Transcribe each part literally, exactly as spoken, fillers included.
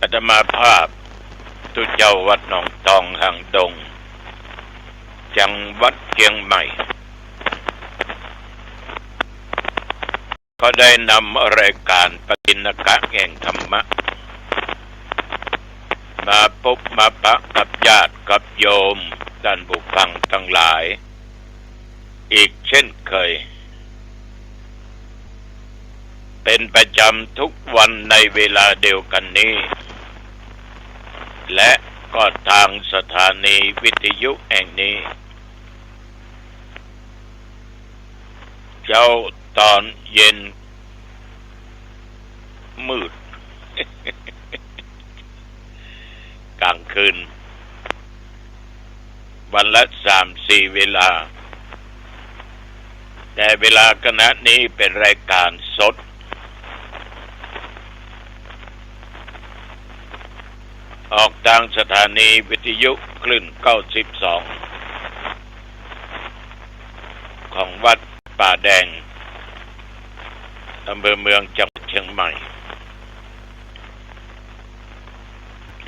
อาตมาภาพ ตุ๊เจ้าวัดหนองตองหางดง จังหวัดเจียงใหม่ ก็ได้นำรายการปาฏิณกะแห่งธรรมะ มาปบมาปะกับญาติกับโยมท่านผู้ฟังตังหลาย อีกเช่นเคย เป็นประจำทุกวันในเวลาเดียวกันนี้ และก็ทางสถานีวิทยุแห่งนี้ เจ๊าต๋อนเย็น มืด กลางคืน วันละสามสี่เวลา แต่เวลาขณะนี้เป็นรายการสด ออกทางสถานีวิทยุคลื่นเก้าสิบสอง ของวัดป่าแดง อำเภอเมือง จังหวัดเชียงใหม่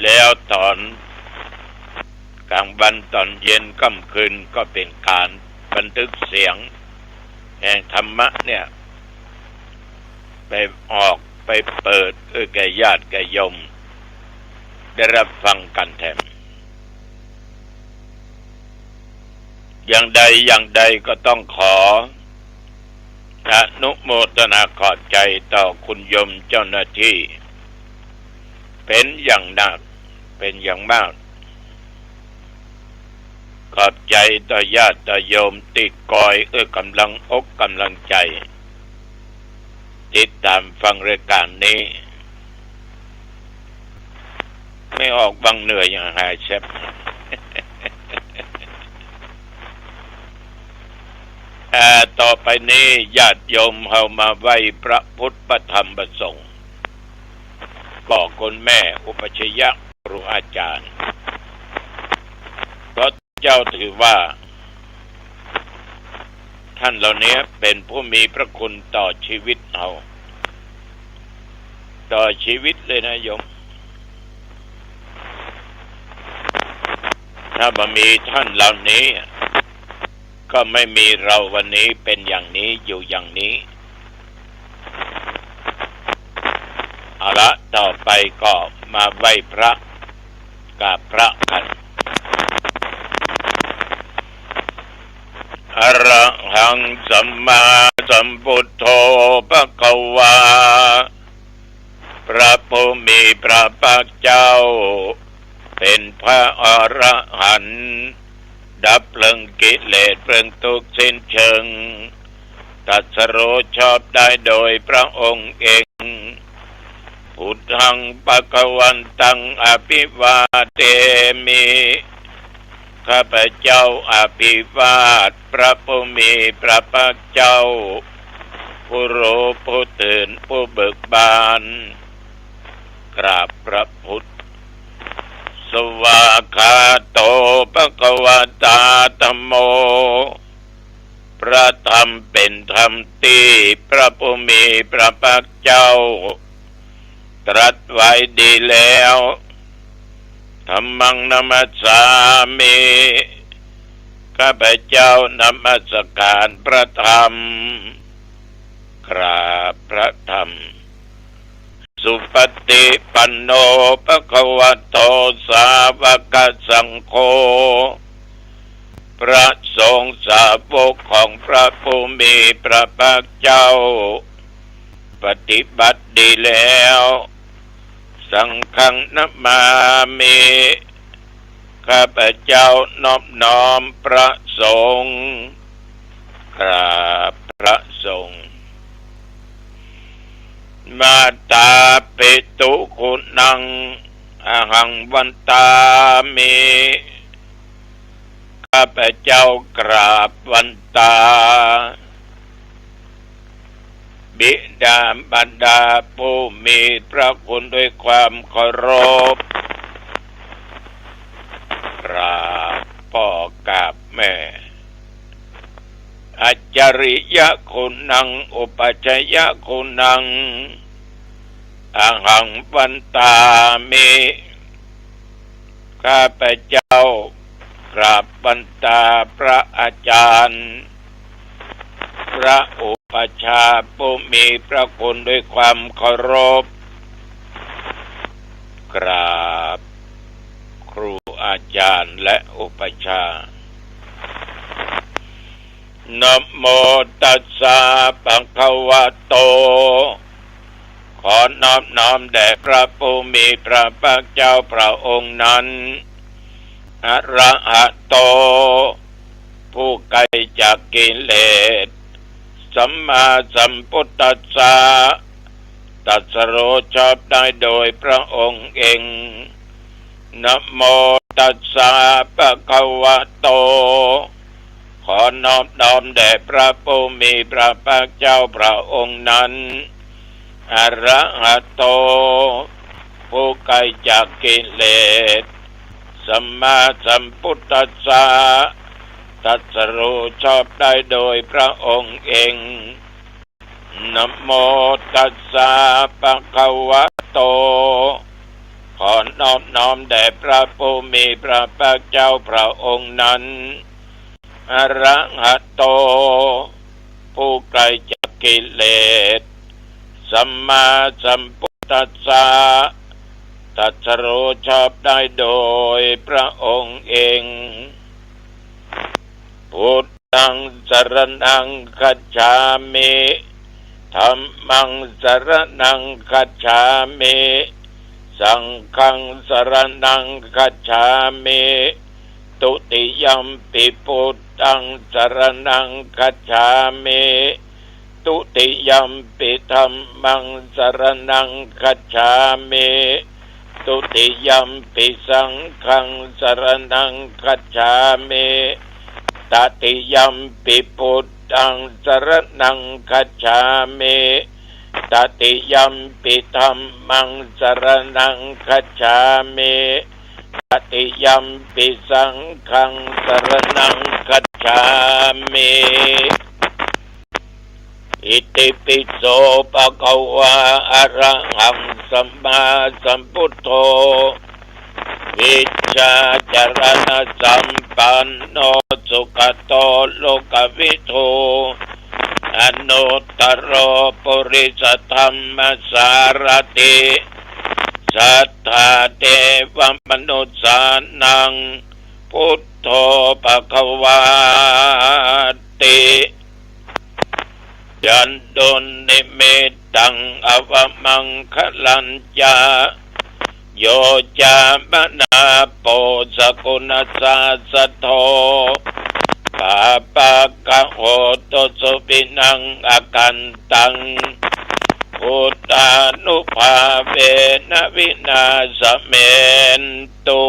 แล้วต๋อนกลางวันต๋อนเย็นค่ำคืนก็เป็นการบันทึกเสียงแห่งธรรมะเนี่ย ไปออกไปเปิด เออ แก่ญาติแก่โยม ได้รับฟังกันแทน อย่างใดอย่างใดก็ต้องขออนุโมทนาขอบใจต่อคุณโยมเจ้าหน้าที่ เป็นอย่างนัก เป็นอย่างมาก ขอบใจต่อญาติต่อโยมตี้คอยเอื้อกำลังอกกำลังใจ ติดตามฟังรายการนี้ ไม่ออกบ้าง เหนื่อยอย่างหายแซบ อ่า ต่อไปนี้ญาติโยมเฮามาไหว้พระพุทธพระธรรมพระสงฆ์ บอกคุณแม่อุปัชฌะครูอาจารย์ เพราะเจ้าถือว่า ท่านเหล่านี้เป็นผู้มีพระคุณต่อชีวิตเฮา ต่อชีวิตเลยนะโยม ถ้าบ่มีท่านเหล่านี้ ก็ไม่มีเราวันนี้เป็นอย่างนี้อยู่อย่างนี้ เอาละ ต่อไปก็มาไหว้พระ กราบพระกัน อะระหังสัมมาสัมพุทโธภะคะวา พระผู้มีพระภาคเจ้า เป็นพระอรหันต์ ดับเพลิงกิเลสเพลิงทุกข์สิ้นเชิง ตรัสรู้ชอบได้โดยพระองค์เอง พุทธังภะคะวันตังอะภิวาเทมิ ข้าพเจ้าอภิวาทพระผู้มีพระภาคเจ้า ผู้รู้ผู้ตื่นผู้เบิกบาน กราบพระพุทธ สวากขาโตภะคะวะตาธัมโม พระธรรมเป็นธรรมตี้พระผู้มีพระภาคเจ้า ตรัสไว้ดีแล้ว ธัมมังนะมัสสามิ ข้าพเจ้านมัสการพระธรรม กราบพระธรรม สุปฏิปันโนภะคะวะโตสาวกสังโฆ พระสงฆ์สาวกของพระผู้มีพระภาคเจ้า ปฏิบัติดีแล้ว สังฆังนะมามิ ข้าพเจ้านอบน้อมพระสงฆ์ กราบพระสงฆ์ มาตาปิตุกุณัง อะหังวันตามิ ข้าพเจ้ากราบวันตา บิดามารดาผู้มีพระคุณด้วยความเคารพ กราบพ่อกราบแม่ อัจฉริยะคุณัง อุปัชฌะคุณัง อะหัง วันตามิ ข้าพเจ้ากราบวันตาพระอาจารย์ พระอุปัชฌาย์ผู้มีพระคุณด้วยความเคารพ กราบครูอาจารย์และอุปัชฌาย์ นะโมตัสสะ ภะคะวะโต ขอนอบน้อมแด่พระผู้มีพระภาคเจ้าพระองค์นั้น อะระหะโต ผู้ไกลจากกิเลส สัมมาสัมพุทธัสสะ ตรัสรู้ชอบได้โดยพระองค์เอง นะโมตัสสะ ภะคะวะโต ขอนอบน้อมแด่พระผู้มีพระภาคเจ้าพระองค์นั้น อะระหะโต ผู้ไกลจากกิเลส สัมมาสัมพุทธัสสะ ตรัสรู้ชอบได้โดยพระองค์เอง นะโมตัสสะ ภะคะวะโต ขอนอบน้อมแด่พระผู้มีพระภาคเจ้าพระองค์นั้น อะระหะโต ผู้ไกลจากกิเลส สัมมาสัมพุทธัสสะ ตรัสรู้ชอบได้โดยพระองค์เอง พุทธัง สรณัง คัจฉามิ ธัมมัง สรณัง คัจฉามิ สังฆัง สรณัง คัจฉามิ ตุติยัมปิ พุทธัง สรณัง คัจฉามิ ตุติยัมปิ ธัมมัง สรณัง คัจฉามิ ตุติยัมปิ สังฆัง สรณัง คัจฉามิ ตติยัมปิ พุทธัง สรณัง คัจฉามิ ตติยัมปิ ธัมมัง สรณัง คัจฉามิ ตติยัมปิ สังฆัง สรณัง คัจฉามิ อิติปิโส ภะคะวา อะระหัง สัมมาสัมพุทโธ วิชชาจรณสัมปันโน สุขะโต โลกะวิทู อนุตตโร ปุริสธัมมสารถิ สัทธาเทวมนุสสานัง พุทโธ ภะคะวาติ ยันตุนนิมิตตัง อวมังคะลัญจะ โย จามนาโป สกุณสสะโท ปาปะกะโหตุสุวินัง อกันตัง พุทธานุภาเวนะ วินาสเมนตุ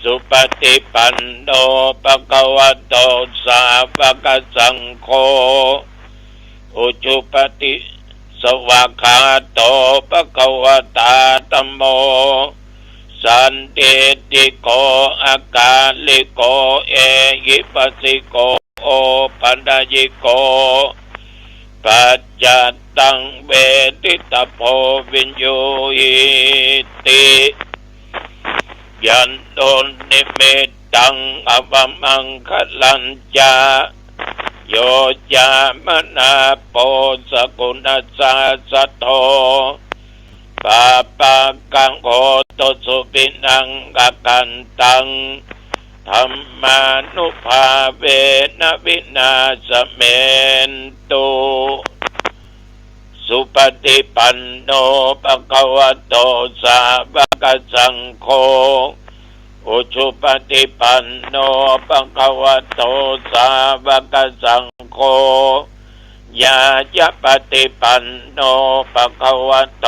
สุปฏิปันโน ภะคะวะโต สาวกสังโฆ อุจุปฏิ สวากขาโต ภะคะวะตา ธัมโม สันทิฏฐิโก อะกาลิโก เอหิปัสสิโก โอปะนัยยิโก ปัจจัตตัง เวทิตะโพ วิญญูหิติ ยันตุนนิมิตตัง อวมังคะลัญจะ โย จามนาโป สกุณสสะโท ปาปะกะโหตุสุวินัง อกันตัง ธัมมานุภาเวนะ วินาสเมนตุ สุปฏิปันโน ภะคะวะโต สาวกสังโฆ อุจุปฏิปันโน ภะคะวะโต สาวกสังโฆ ญาญาปฏิปันโน ภะคะวะโต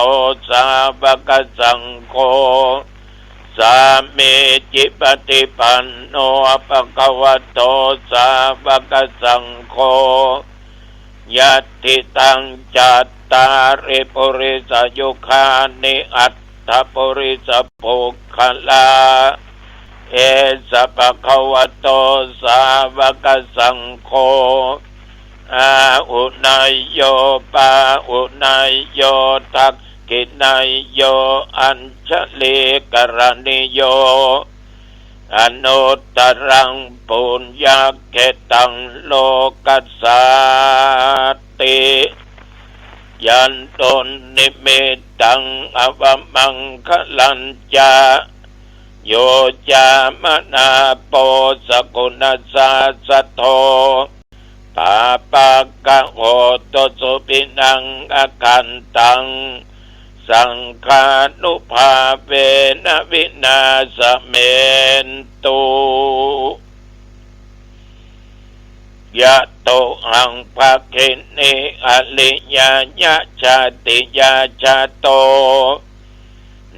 สาวกสังโฆ สามีจิปฏิปันโน ภะคะวะโต สาวกสังโฆ ยัตถิตัง จัตตาริ ปุริสายุคานิ อัตถะปุริสะปุคคลา เอสะ ภะคะวะโต สาวกสังโฆ อาหุเนยโย ปาหุเนยโย ทักขิเนยโย อัญชลีกรณีโย อนุตตรังปุญญาเขตตังโลกัสสาติ ยันตุนนิมิตตังอวมังคะลัญจะ โยจามนาโปสกุณสาสโท ปาปะกะโหตุสุขินังอขันตัง สังฆานุภาเวนะวินาสเมนตุ ยะโตหังภะคินิอริยายะชาติยาจาโต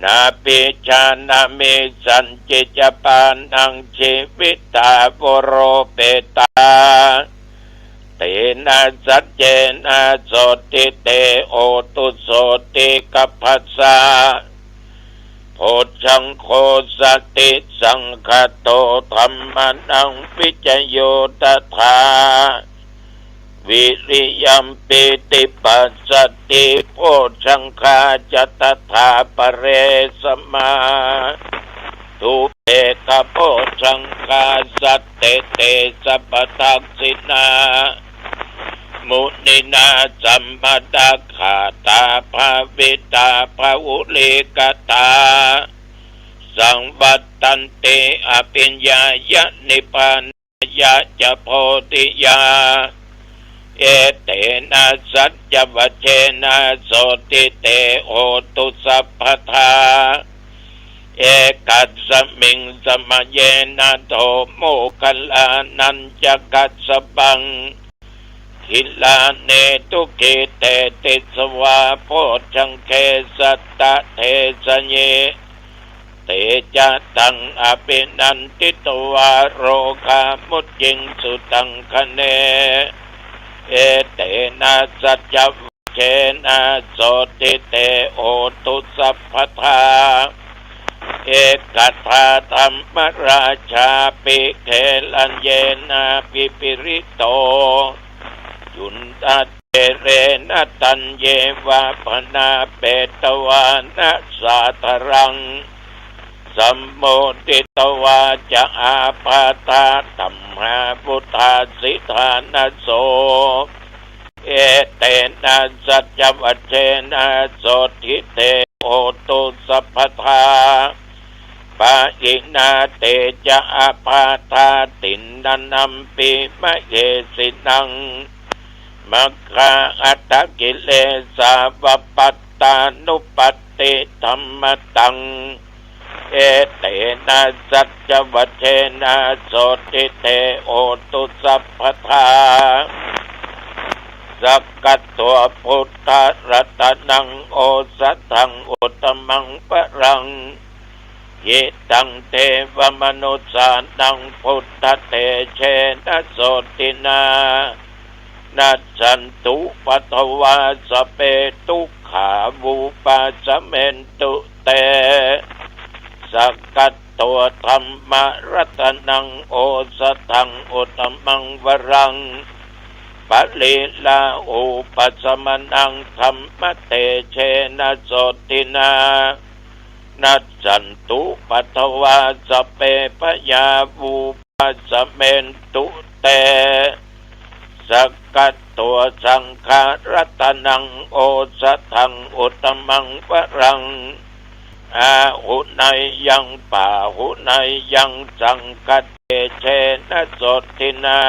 นาปิจานามิสัญญิจปานังชีวิตาโวโรเปตา เตนะสัจเจนะโสตถิเตโหตุโสตถิกัพพะสะ โพชฌังโฆสัตถิสังฆัตโต ธัมมานังวิจโยตถา วิริยัมปีติปัสสัตถิ โพชฌังคาจะตถาปะเรสมา ทุเปกะโพชฌังคา สัตเตเต สัพพทักขิณา มุนินาสัมมะตะกาตา ภาวิตา บาหุลีกตา สังวัตตันติ อภิญญายะ นิพพานายะจะ โพธิยา เอเตนะสัจจวัจเจนะ โสตถิเต โหตุ สัพพทา เอกัสสมิง สมะเยนะ โท โมคคัลลานัญจะกัสสปัง กิลาเนตุ กิเตติสวา โพชฌังเก สัตตะเทสะยิ เตจะตัง อภินันทิตวา โรกา มุจจิงสุ ตังคะเน เอเตนะสัจจวัจเจนะ โสตถิเต โหตุ สัพพทา เอกทาธัมมราชาปิ เกลัญเยนะ วิปริโต จุณฑะเทเรนะ ตัญเยวา ปนาเปตวานะ สาธารัง สัมโมทิตวาจะ อาปาทาธัมมา วุฏฐาสิทานะโส เอเตนะสัจจวัจเจนะ โสตถิเต โหตุ สัพพทา ปะหินา เตจะ อาปาทาทินนานัมปิ มะเหสินัง มัคคาอัตถกิเลสาวปัตตานุปัตติธัมมะตัง เอเตนะสัจจวัจเจนะ โสตถิเต โหตุ สัพพทา สักกัตถัง พุทธะรัตนัง โอสถัง อุตตมังวรัง หิตังเทวมนุสสานัง พุทธะเตจะนะ โสตถินะ นัสสันตุปัทวา สัพเพ ทุกขา วุปัสสะเมนตุ เต สักกัตถัง ธัมมะรัตนัง โอสถัง อุตตมังวรัง ปะริลาหูปัสสะมะนัง ธัมมะเตจะนะ โสตถินะ นัสสันตุปัทวา สัพเพ พยา วุปัสสะเมนตุ เต สักกัตถัง สังฆะรัตนัง โอสถัง อุตตมังวรัง อาหุเนยยัง ปาหุเนยยัง สังฆะเตจะนะ โสตถินะ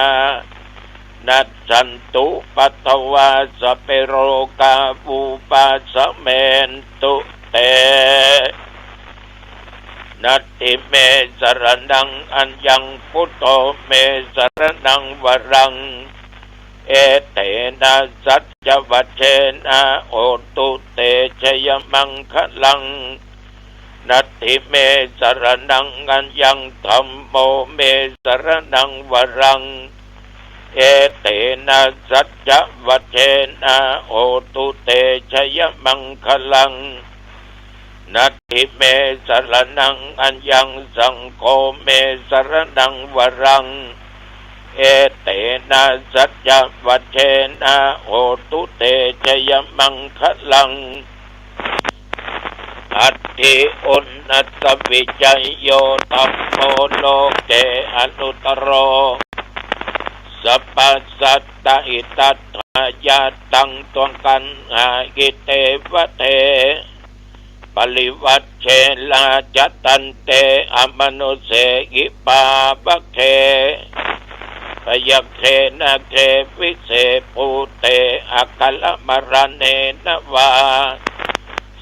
นัสสันตุปัทวา สัพเพ โรกา วุปัสสะเมนตุ เต นัตถิเม สะระณัง อัญญัง พุทโธ เม สะระณัง วรัง เอเตนะ สัจจวัจเจนะ โหตุ เตจะยะมังคะลัง นัตถิเม สะระณัง อัญญัง ธัมโม เม สะระณัง วรัง เอเตนะ สัจจวัจเจนะ โหตุ เตจะยะมังคะลัง นัตถิเม สะระณัง อัญญัง สังโฆ เม สะระณัง วรัง เอเตนะ สัจจวจเจนะ โหตุ เต จยมังคะลัง อัตถิ อุณณัตตวิจโย ธัมโม โลเก อนุตตโร สัพพะสัตตะ หิตัตถายะ ตัง ตวังกัณหา หิ เต วะ เท ปริวัจเช ราชะ ทันเต อมนุสเสหิ ปา วะ เข พยะ เข นะ เข วิเส ภูเต อะคะละ มะระเณ นะ วา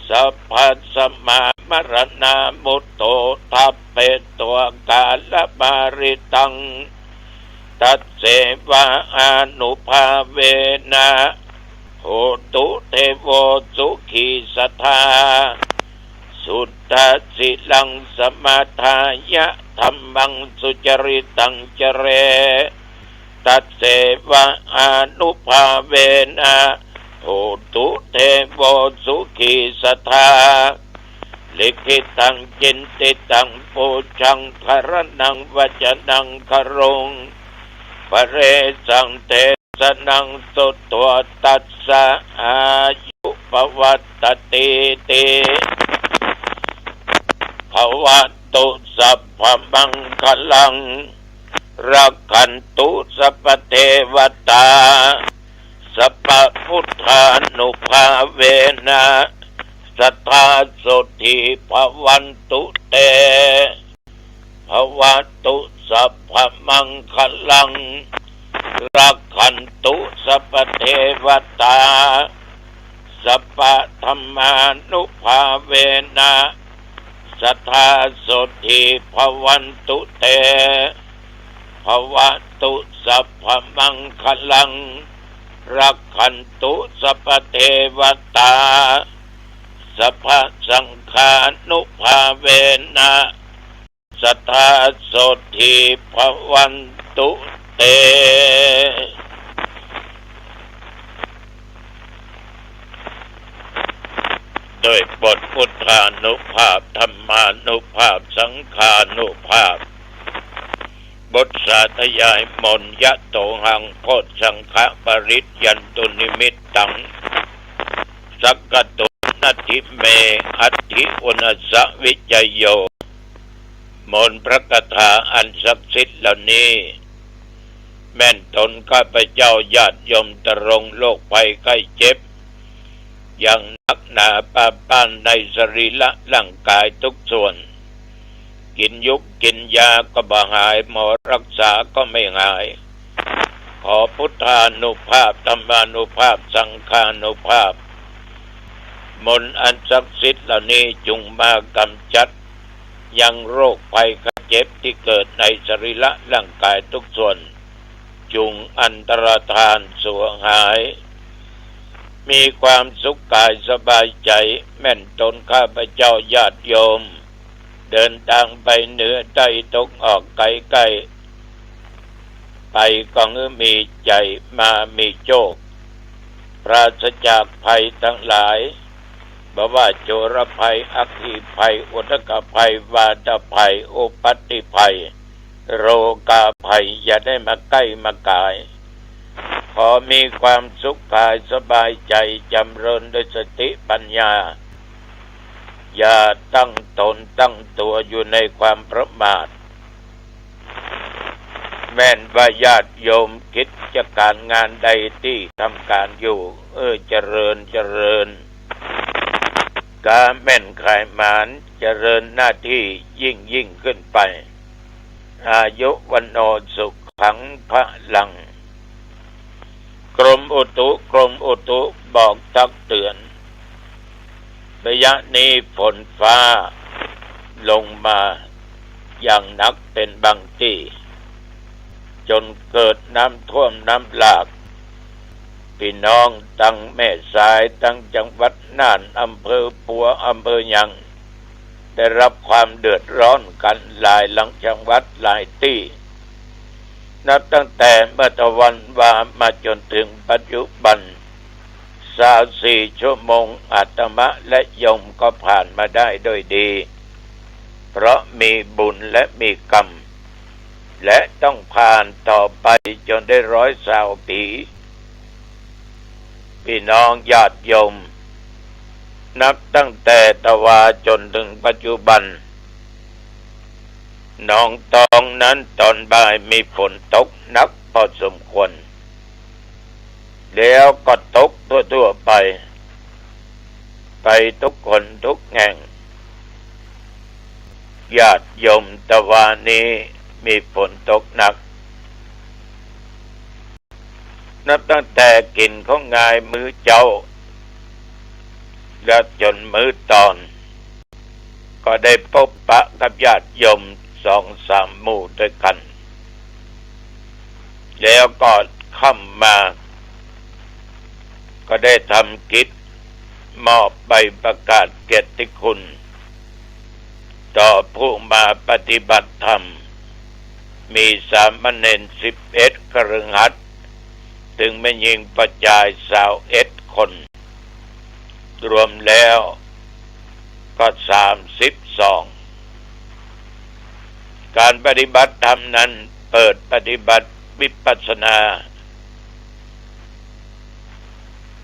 สัพพะสะมา มะระนา มุตโต ทัพเป ตวา กาละ มาริตัง ตัสเสวะ อานุภาเวนะ โหตุ เทโว สุขี สะทา สุทธะ สีลัง สะมาทายะ ธัมมัง สุจริตัง จะเร ตัสเสวะ อานุภาเวนะ โหตุ เทโว สุขี สะทา ลิขิตัง จินติตัง ปูชัง กะระณัง วะจะนัง กะรุง ปะเรสัง เตสะนัง สุทัว ตัสสะ อายุ ปะวัตติ ติ ภะวะตุ สัพพะมังคะลัง รักขันตุ สัพพะเทวะตา สัพพะพุทธานุภาเวนะ สะทา โสตถี ภะวันตุ เต ภะวะตุ สัพพะมังคะลัง รักขันตุ สัพพะเทวะตา สัพพะธัมมานุภาเวนะ สะทา โสตถี ภะวันตุ เต ภะวะตุ สัพพะมังคะลัง รักขันตุ สัพพะเทวะตา สัพพะสังฆานุภาเวนะ สะทา โสตถี ภะวันตุ เต ด้วยบทพุทธานุภาพ ธัมมานุภาพ สังฆานุภาพ บทสาธยายมนต์ ยะโตหัง โพชฌังคะ ปะริตยันตุ นิมิตตัง สักขะตุ นัตถิเม อัตถิ อุณสสะ วิจโย มนต์พระคาถาอันศักดิ์สิทธิ์เหล่านี้ แม่นตนข้าพเจ้าญาติโยมตรงโรคภัยไข้เจ็บ อย่างหนักหนาปาป้านในสรีระร่างกายทุกส่วน กินยุกกินยาก็บ่หาย หมอรักษาก็ไม่หาย ขอพุทธานุภาพ ธัมมานุภาพ สังฆานุภาพ มนต์อันศักดิ์สิทธิ์เหล่านี้จุงมากำจัด ยังโรคภัยไข้เจ็บที่เกิดในสรีระร่างกายทุกส่วน จุงอันตรธานสวงหาย มีความสุขกายสบายใจ แม่นตนข้าพเจ้าญาติโยม เดินทางไปเหนือใต้ตะวันออกใกล้ใกล้ ไปก็หื้อมีชัย มามีโชค ปราศจากภัยทั้งหลาย บ่ว่าโจรภัย อัคคีภัย อุทกภัย วาตภัย อุปัตติภัย โรคาภัย อย่าได้มาใกล้มาขาย ขอมีความสุขกายสบายใจ จำเริญด้วยสติปัญญา อย่าตั้งตนตั้งตัวอยู่ในความประมาท แม่นว่าญาติโยมกิจการงานใดตี้ทำการอยู่ เออ เจริญ เจริญ ก๋าแม่นขายหมาน เจริญหน้าที่ยิ่งยิ่งขึ้นไป อายุ วัณโณ สุขัง พะลัง กรมอุตุ กรมอุตุบอกตักเตือน ระยะนี้ฝนฟ้าลงมาอย่างหนักเป็นบางตี้ จนเกิดน้ำท่วมน้ำหลาก พี่น้องตังแม่สาย ตังจังหวัดน่าน อำเภอปัว อำเภอหยัง ได้รับความเดือดร้อนกันหลายหลังจังหวัดหลายตี้ นับตั้งแต่เมื่อตะวันวามาจนถึงปัจจุบัน ซาวสี่ชั่วโมง อาตมาและโยมก็ผ่านมาได้ด้วยดี เพราะมีบุญและมีกรรม และต้องผ่านต่อไปจนได้ร้อยซาวปี๋ ปี้น้องญาติโยม นับตั้งแต่ตะวาจ๋นเถิงปัจจุบัน หนองตองนั้นต๋อนบ่ายมีฝนตกหนักพอสมควร แล้วก็ตกทั่วๆ ไป ไปทุกคนทุกแห่ง ญาติโยม ตะวานี้มีฝนตกหนัก นับตั้งแต่กิ๋นข้าวงายมื้อเจ๊า และจ๋นมื้อตอน ก็ได้ปบปะกับญาติโยมสองสามหมู่ด้วยกั๋น แล้วก็ค่ำมา ก็ได้ทำกิจมอบใบประกาศเกียรติคุณ ต่อผู้มาปฏิบัติธรรม มีสามเณรสิบเอ็ด คฤหัสถ์ เถิงแม่ญิงป้อจายซาวเอ็ดคน รวมแล้วก็สามสิบสอง ก๋านปฏิบัติธรรมนั้นเปิดปฏิบัติวิปัสสนา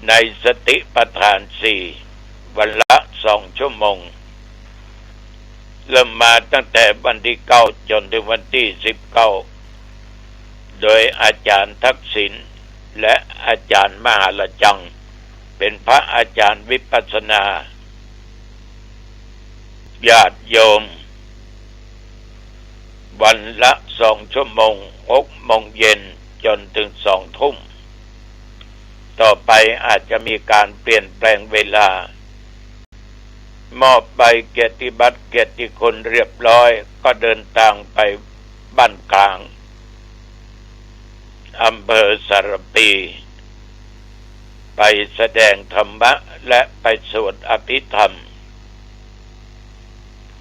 ในสติปัฏฐานสี่ วันละสองชั่วโมง เริ่มมาตั้งแต่วันตี้เก้าจ๋นเถิงวันตี้สิบเก้า โดยอาจ๋ารย์ทักษิณ และอาจ๋ารย์มหาลจัง เป๋นพระอาจ๋ารย์วิปัสสนา ญาติโยม วันละสองชั่วโมง หกโมงเย็นจ๋นเถิงสองทุ่ม ต่อไปอาจจะมีก๋านเปลี่ยนแปลงเวลา มอบใบเกียรติบัตรเกียรติคุณเรียบร้อย ก็เดินตางไปบ้านกลาง อำเภอสารภี ไปแสดงธรรมะและไปสวดอภิธรรม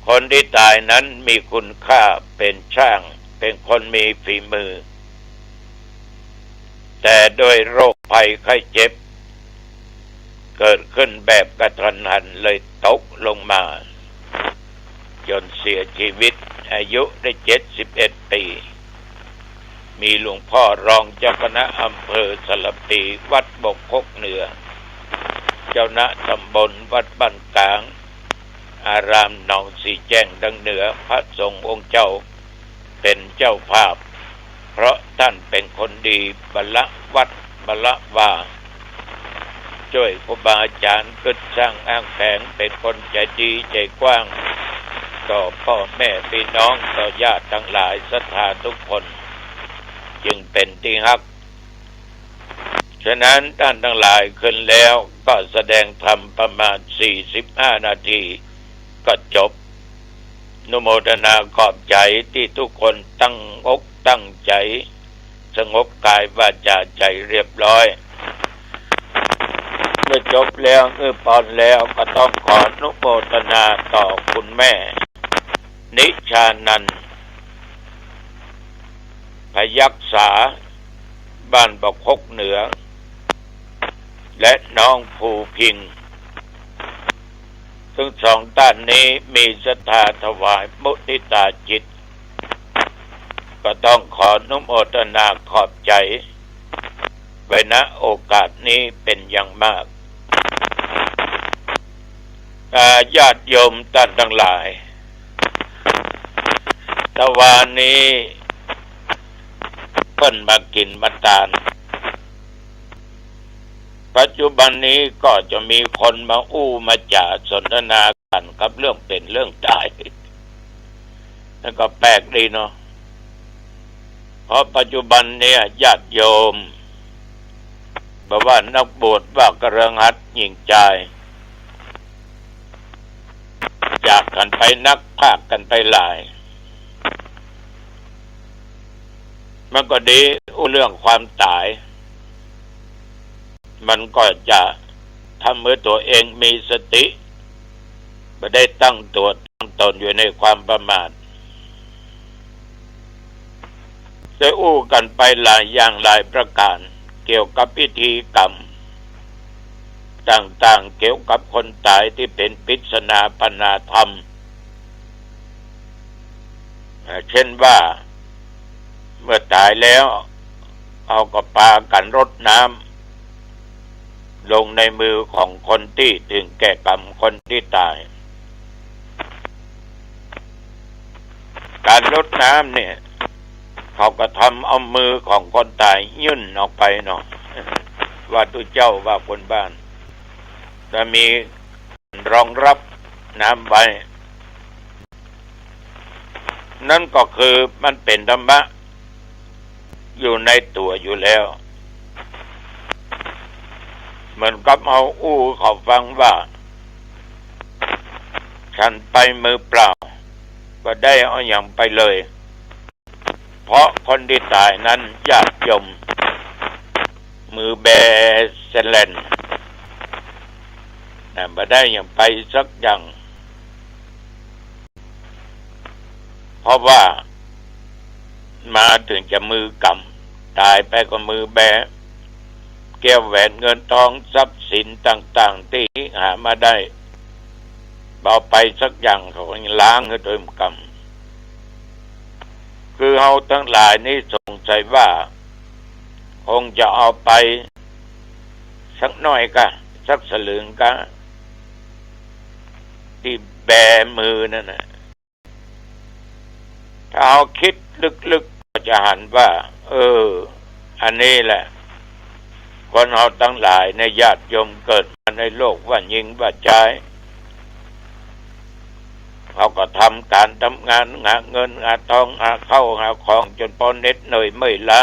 คนตี้ต๋ายนั้นมีคุณค่าเป๋นช่าง เป๋นคนมีฝีมือ แต่ด้วยโรคภัยไข้เจ็บ เกิดขึ้นแบบกะทันหันเลยตกลงมา จ๋นเสียจีวิต อายุได้เจ็ดสิบเอ็ดปี๋ มีหลวงป้อรองเจ้าคณะอำเภอสารภี วัดบกคกเหนือ เจ้าคณะตำบลวัดบ้านกลาง อารามหนองสีแจ้งดังเหนือ พระสงฆ์องค์เจ้าเป๋นเจ้าภาพ เพราะต้านเป๋นคนดี บละวัด บละวา จ้วยครูบาอาจ๋ารย์ กึ๊ดสร้างอ้างแผง เป๋นคนใจ๋ดีใจ๋กว้าง ต่อป้อแม่ปี้น้อง ต่อญาติตังหลายศรัทธาทุกคน จึงเป๋นตี้ฮัก ฉะนั้นต้านตังหลายขึ้นแล้วก็แสดงธรรมประมาณสี่สิบห้านาทีก็จบ อนุโมทนาขอบใจ๋ตี้ทุกคนตั้งอกตั้งใจ๋ สงบก๋ายวาจ๋าใจ๋เรียบร้อย เมื่อจบแล้ว เมื่อปอนแล้วก็ต้องขออนุโมทนาต่อคุณแม่ นิชานันท์ พยักษา บ้านบกคกเหนือ และน้องภูพิงค์ ซึ่งสองต้านนี้มีศรัทธาถวายมุทิตาจิต ก็ต้องขออนุโมทนาขอบใจ๋ ไว้ ณ โอกาสนี้เป๋นอย่างมาก อ่า ญาติโยมต้านตังหลาย ตะวานี้เปิ้นมากิ๋นมาตาน ปัจจุบันนี้ก็จะมีคนมาอู้มาจ๋าสนทนากั๋นกับเรื่องเป๋นเรื่องต๋าย นั่นก็แปลกดีเนาะ เพราะปัจจุบันเนี่ยญาติโยม บ่ว่านักบวช ว่าคฤหัสถ์ ญิงจาย จากกั๋นไปนัก พรากกั๋นไปหลาย มันก็ดี อู้เรื่องความต๋าย มันก็จะทำหื้อตั๋วเองมีสติ บ่ได้ตั้งตั๋วตั้งต๋นอยู่ในความประมาท ได้อู้กั๋นไปหลายอย่างหลายประก๋าน เกี่ยวกับพิธีกรรมต่างๆ เกี่ยวกับคนต๋ายตี้เป๋นปริศนาปนาธรรม อ่า เช่นว่า เมื่อต๋ายแล้ว เขาก็ปากั๋นรดน้ำ ลงในมือของคนตี้เถิงแก่กรรม คนตี้ต๋าย ก๋านรดน้ำเนี่ย เขาก็ทำเอามือของคนต๋ายยื่นออกไปเนาะ ว่าตุ๊เจ้า ว่าคนบ้าน จะมีรองรับน้ำไว้ นั่นก็คือมันเป๋นธรรมะอยู่ในตั๋วอยู่แล้ว เหมือนกับเอาอู้เขาฟังว่า ฉันไปมือเปล่า บ่ได้เอาหยังไปเลย เพราะคนตี้ต๋ายนั้นญาติโยม มือแบเสแล่น นะ บ่ได้หยังไปสักอย่าง เพราะว่ามาเถิงจะมือกำ ต๋ายไปก็มือแบ แก้วแหวนเงินทองทรัพย์สินต่างๆ ตี้หามาได้ บ่เอาไปสักอย่าง เขาก็ยังล้างหื้อตวยกำ คือเฮาตังหลายนี่สงสัยว่า คงจะเอาไปสักหน้อยกะ สักสลึงกะ ตี้แบมือนั่นน่ะ ถ้าเฮาคิดลึกๆ ก็จะหันว่า เออ อันนี้แหละ คนเฮาตังหลายเนี่ย ญาติโยมเกิดมาในโลกว่าญิงว่าจาย เฮาก็ทำก๋านทำงาน หาเงินหาทอง หาข้าวหาของ จ๋นปอเหน็ดเหนื่อยเมื่อยล้า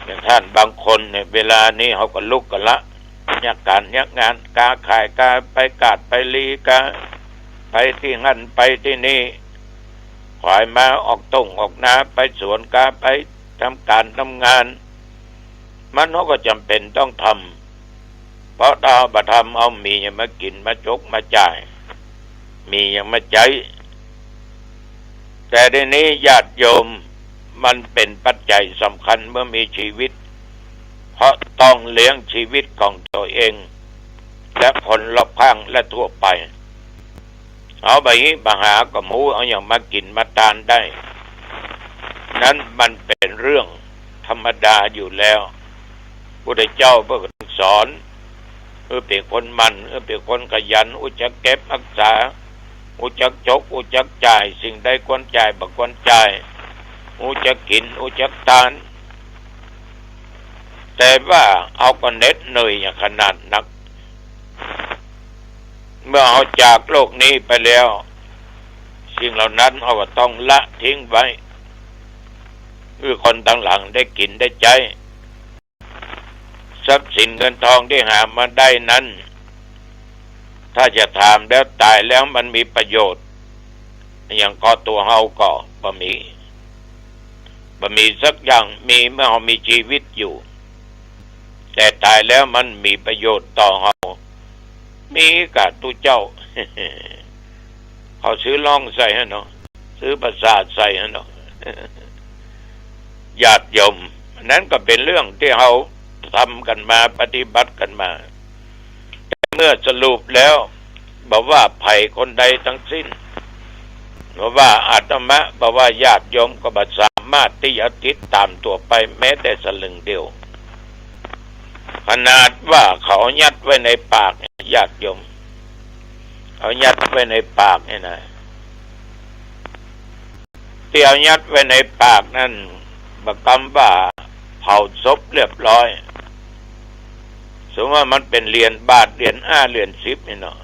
อย่างต้านบางคนเนี่ย เวลานี้เฮาก็ลุกกั๋นละ เยียะก๋านเยียะงาน ก๊าขาย ก๊าไปกาดไปลี ก๊าไปตี้หั้นไปตี้นี่ ขวายม้าออกต้งออกนา ไปสวน ก๊าไปทำก๋านทำงาน มันเฮาก็จ๋ำเป๋นต้องทำ เพราะถ้าบ่ทำ เฮามีหยังมากิ๋น มาจกมาจ่าย มีหยังมาใจ๊ แต่เดี๋ยวนี้ญาติโยม มันเป๋นปัจจัยสำคัญเมื่อมีชีวิต เพราะต้องเลี้ยงชีวิตของตัวเอง และคนรอบข้างและทั่วไป เฮาบ่มีปัญหากับหมู่ เอาหยังมากิ๋นมาตานได้ นั้นมันเป๋นเรื่องธรรมดาอยู่แล้ว พุทธเจ้าเปิ้นก็สอน หื้อเป๋นคนหมั่น หื้อเป๋นคนขยัน ฮู้จักเก็บฮักษา ฮู้จักจก ฮู้จักจ่าย สิ่งใดควรจ่าย บ่ควรจ่าย ฮู้จักกิ๋น ฮู้จักตาน แต่ว่าเฮาก็เหน็ดเหนื่อยอย่างขนาดนัก เมื่อเฮาจากโลกนี้ไปแล้ว สิ่งเหล่านั้นเฮาก็ต้องละทิ้งไว้ หื้อคนตังหลังได้กิ๋นได้ใจ๊ ทรัพย์สินเงินทองตี้หามาได้นั้น ถ้าจะถามแล้ว ต๋ายแล้วมันมีประโยชน์หยังก่อตั๋วเฮาก่อ บ่มี บ่มีสักอย่าง มีเมื่อเฮามีชีวิตอยู่ แต่ต๋ายแล้วมันมีประโยชน์ต่อเฮา มีกาตุ๊เจ้า เขาซื้อลองใส่หั้นเนาะ ซื้อประสาทใส่หั้นเนาะ ญาติโยม นั้นก็เป๋นเรื่องตี้เฮาทำกั๋นมา ปฏิบัติกั๋นมา แต่เมื่อสรุปแล้ว บ่ว่าใผคนใดทั้งสิ้น บ่ว่าอาตมา บ่ว่าญาติโยม ก็บ่สามารถตี้จะติดต๋ามตั๋วไปแม้แต่สลึงเดียว ขนาดว่าเขายัดไว้ในปาก ญาติโยม เอายัดไว้ในปากเนี่ยนะ ตี้เอายัดไว้ในปากนั้น บ่ากำว่าเผาศพเรียบร้อย สมมุติว่ามันเป๋นเหรียญบาท เหรียญห้า เหรียญสิบนี่เนาะ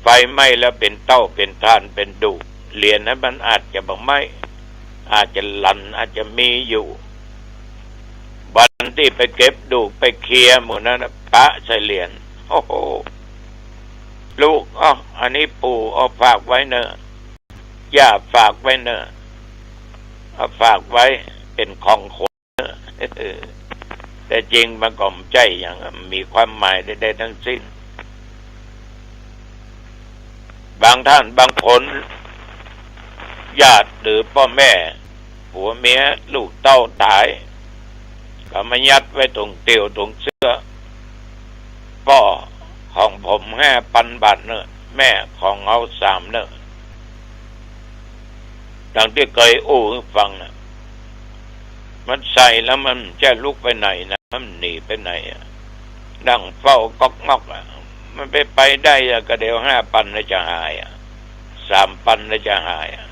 ไฟไหม้แล้วเป๋นเต้า เป๋นถ่าน เป๋นดูก เหรียญนั้นมันอาจจะบ่ไหม้ อาจจะหลั่น อาจจะมีอยู่ วันตี้ไปเก็บดูก ไปเคลียร์หมู่นั้นน่ะ ปะใส่เหรียญ โอ้โห ลูก อ้อ อันนี้ปู่ เอาฝากไว้เน่อ ย่าฝากไว้เน่อ เอาฝากไว้เป๋นของขวัญเน่อ แต่จริงมันก็บ่ใจ้หยัง บ่มีความหมายใดๆ ทั้งสิ้น บางต้านบางคน ญาติหรือป้อแม่ ผัวเมีย ลูกเต้าต๋าย ก็มายัดไว้ตรงเตี่ยวตรงเสื้อ ป้อ ของผมห้าปันบาทเน่อ แม่ ของเฮาสามเน่อ ดังตี้เกยอู้หื้อฟังน่ะ มันใส่แล้วมันจะลุกไปไหนนะ มันหนีไปไหนอะ นั่งเฝ้าก๊อกง๊อกอะ มันไปไปได้อะ ก็เดี๋ยวห้าปันแล้วจะหายอะ สามปันแล้วจะหายอะ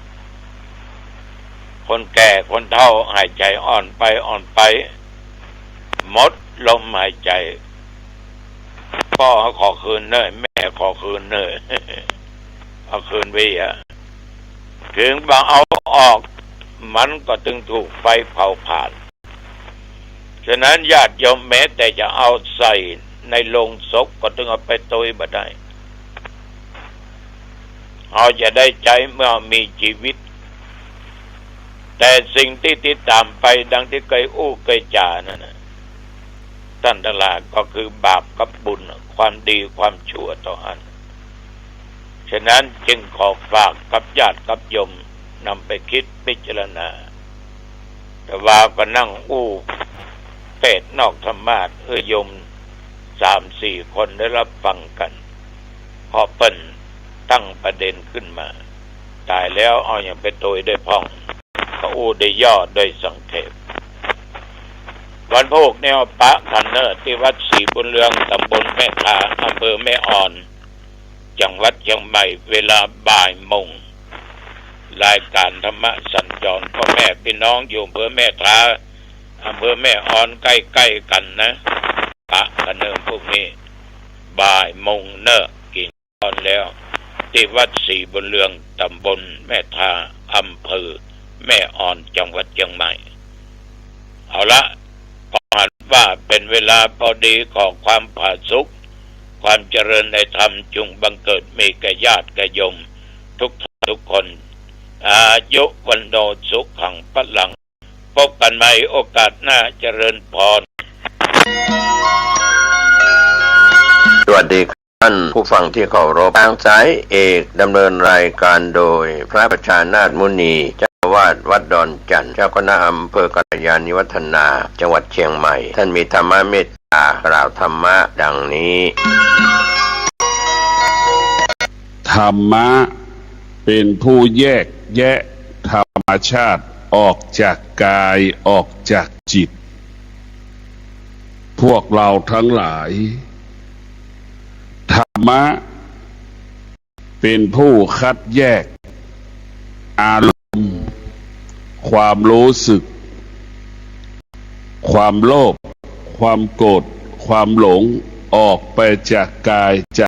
คนแก่คนเฒ่าหายใจ๋อ่อนไปอ่อนไป หมดลมหายใจ๋ ป้อขอคืนเน่อ แม่ขอคืนเน่อ เอาคืนไปอะ เถิงบ่เอาออก มันก็ตึงถูกไฟเผาผลาญ ฉะนั้นญาติโยมแม้แต่จะเอาใส่ในโลงศพก็ตึงเอาไปตวยบ่ได้ เฮาจะได้ใจ๊เมื่อมีจีวิต แต่สิ่งตี้ติดต๋ามไปดังตี้เกยอู้เกยจ๋านั่นน่ะ ต้านตังหลายก็คือบาปกับบุญ ความดีความชั่วเต้าอั้น ฉะนั้นจึงขอฝากกับญาติกับโยมนำไปกึ๊ดพิจารณา แต่ว่าก็นั่งอู้เตศน์นอกธรรมาสน์หื้อโยมสามสี่คนได้ฮับฟังกั๋น เพราะเปิ้นตั้งประเด็นขึ้นมา ต๋ายแล้วเอาหยังไปตวยได้พ่อง ก็อู้ได้ย่อโดยสังเขป วันพูกนี้ปะกั๋นเน่อ ตี้วัดศรีบุญเรือง ต๋ำบลแม่ทา อำเภอแม่อ่อน จังหวัดเชียงใหม่ เวลาบ่ายโมง รายก๋านธรรมะสัญจร ป้อแม่ปี้น้องอยู่อำเภอแม่ทา อำเภอแม่อ่อนใก้ๆ กั๋นนะ ปะกั๋นเน่อพูกนี้ บ่ายโมงเน่อ กิ๋น อ่อนแล้ว ตี้วัดศรีบุญเรือง ต๋ำบลแม่ทา อำเภอแม่อ่อน จังหวัดเชียงใหม่ เอาละ ก็หันว่าเป๋นเวลาพอดี ขอความผาสุก ความเจริญในธรรมจุ่งบังเกิดมีแก่ญาติแก่โยมทุกท่านทุกคน อายุ วัณโณ สุขัง พลัง พบกั๋นใหม่โอกาสหน้า เจริญพร สวัสดีครับ ท่านผู้ฟังที่เคารพ ทางสายเอกดำเนินรายการโดยพระประชานาถมุนี เจ้าอาวาสวัดดอนจั่น เจ้าคณะอำเภอกัลยาณิวัฒนา จังหวัดเชียงใหม่ ท่านมีธรรมเมตตากล่าวธรรมะดังนี้ ธรรมะเป๋นผู้แยกแยะธรรมชาติออกจากกาย ออกจากจิต พวกเราทั้งหลาย ธรรมะเป๋นผู้คัดแยกอารมณ์ ความรู้สึก ความโลภ ความโกรธ ความหลง ออกไปจากกาย จ